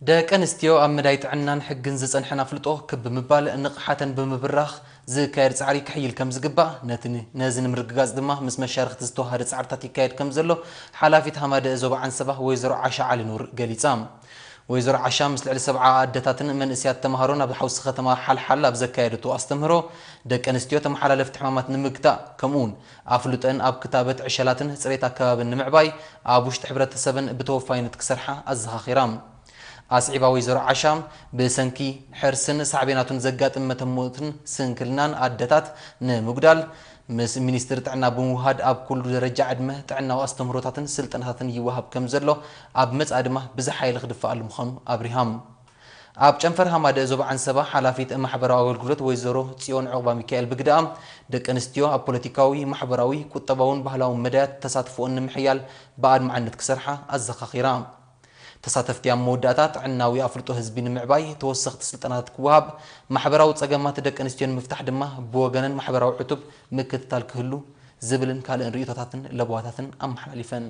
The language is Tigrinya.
ደቂ ኣንስትዮ ኣብ መዳይ ጥዕናን ሕግን ዝጸንሐን ኣፍልጦ ክብ ብምባል ንቕሓተን ብምብራኽ ዝካየድ ጻዕሪ ክሕይል ከም ዝግባእ፣ ነቲ ነዚ ንምርግጋጽ ድማ ምስ መሻርኽቲ ዝተዋሃደ ጻዕርታት ይካየድ ከም ዘሎ ሓላፊት ሃማደ ዞባ ዓንሰባ ወይዘሮ ዓሻ ዓሊ ኑር ገሊጻ። ወይዘሮ ዓሻ ምስ ልዕሊ ሰብዓ ኣደታትን መንእስያት ተምሃሮን ኣብ ሓውሲ ከተማ ሓልሓል ኣብ ዘካየደቶ ኣስተምህሮ፣ ደቂ ኣንስትዮ ተመሓላለፍቲ ሕማማት ንምግታእ ከምኡውን ኣፍልጠን ኣብ ክታበት ዕሸላትን ጽሬት ኣከባብን ንምዕባይ ኣብ ውሽጢ ሕብረተሰበን ብተወፋይነት ክሰርሓ ኣዘኻኺራ። ኣስዒባ ወይዘሮ ዓሻ፣ ብሰንኪ ሕርስን ሳዕቤናቱን ዘጋጥም መተሞትን ስንክልናን ኣደታት ንምጉዳል ምስ ሚኒስትሪ ጥዕና ብምውሃድ ኣብ ኩሉ ደረጃ ዕድመ ጥዕናዊ ኣስተምህሮታትን ስልጠናታትን ይወሃብ ከም ዘሎ፣ ኣብ መጻኢ ድማ ብዝሓ ሓይሊ ክድፋኣሉ ምዃኑ ኣብሪሃም። ኣብ ጨንፈር ሃማደ ዞባ ዓንሰባ ሓላፊት ማሕበራዊ ኣገልግሎት ወይዘሮ ጽዮን ዑቕባ ሚካኤል ብግደኣ፣ ደቂ ኣንስትዮ ኣብ ፖለቲካዊ፣ ማሕበራዊ፣ ቁጠባውን ባህላውን መዳያት ተሳትፎኦን ንምሕያል ብኣድማዕነት ክሰርሓ ኣዘኻኺራ። ተሳተፍቲ ኣብ መወዳእታ ጥዕናዊ ኣፍልጦ ህዝቢ ንምዕባይ ተወሰኽቲ ስልጠናታት ክወሃብ፣ ማሕበራዊ ጸገማት ደቂ ኣንስትዮ ንምፍታሕ ድማ ብወገነን ማሕበራዊ ዕቱብ ምክትታል ክህሉ ዝብልን ካልእን ርእይቶታትን ለበዋታትን ኣመሓላሊፈን።